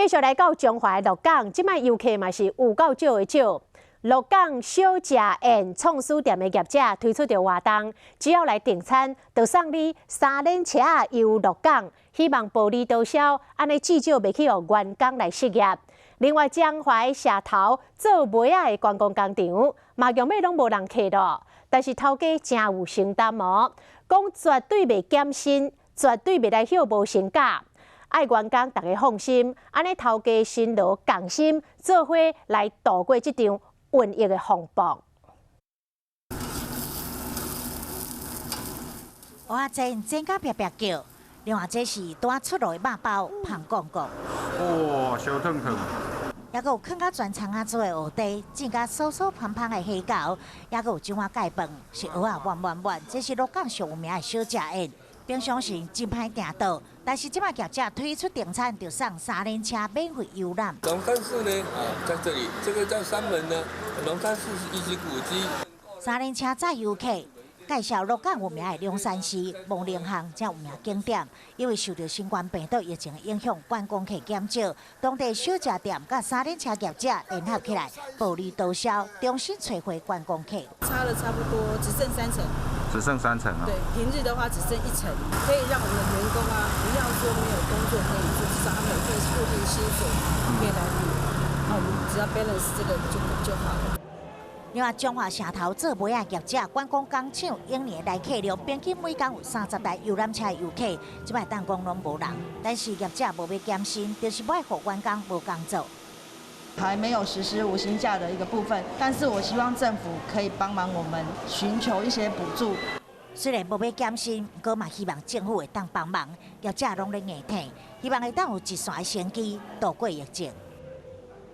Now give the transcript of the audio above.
繼續來到彰化鹿港，這擺遊客嘛是有夠少的少。鹿港小食宴創始店的業者推出著活動，只要來訂餐，就送你三輪車遊鹿港，希望薄利多銷，按呢至少袂去予員工來失業。另外，彰化社頭做糜仔的觀光工廠，嘛用欲攏無人客囉，但是頭家誠有承擔哦，講絕對袂減薪，絕對袂來歇無薪假。愛員工逐家放心，按呢頭家辛勞仝心做伙來度過這場瘟疫的風暴。蚵仔煎煎甲啪啪叫，另外這是拄仔出爐的肉包，芳絳絳。哇，燒燙燙！抑閣有囥甲全蔥仔做的蚵嗲，煎甲酥酥芳芳的蝦餃，抑閣有一碗蓋飯，是蚵仔滿滿滿。這是鹿港上有名的小食宴。平常時真歹訂到，但是這擺業者推出訂餐，就送三輪車免費遊覽。龍山寺呢？啊，在這裡，這個叫三門呢。龍山寺是一級古蹟。三輪車載遊客，介紹鹿港有名的龍山寺、望靈巷這有名景點。因為受著新冠病毒疫情影響，觀光客減少，當地小食店佮三輪車業者聯合起來，薄利多銷，重新揣回觀光客。差了差不多，只剩三成。只剩三成啊？對，平日的話只剩一成，可以讓我們的員工啊，不要說沒有工作可以做，至少他們有份固定薪水可以來領。那我們只要 balance 這個就好了。另外，彰化社頭做糜仔業者，觀光工廠往年來客量平均每工有30台遊覽車遊客，這擺當講攏無人，但是業者無欲減薪，就是欲予員工無工做。還沒有實施無薪假的一個部分，但是我希望政府可以幫忙我們尋求一些補助。雖然無欲減薪，毋過嘛希望政府會當幫忙，業者攏咧硬挺，希望會當有一線的生機度過疫情。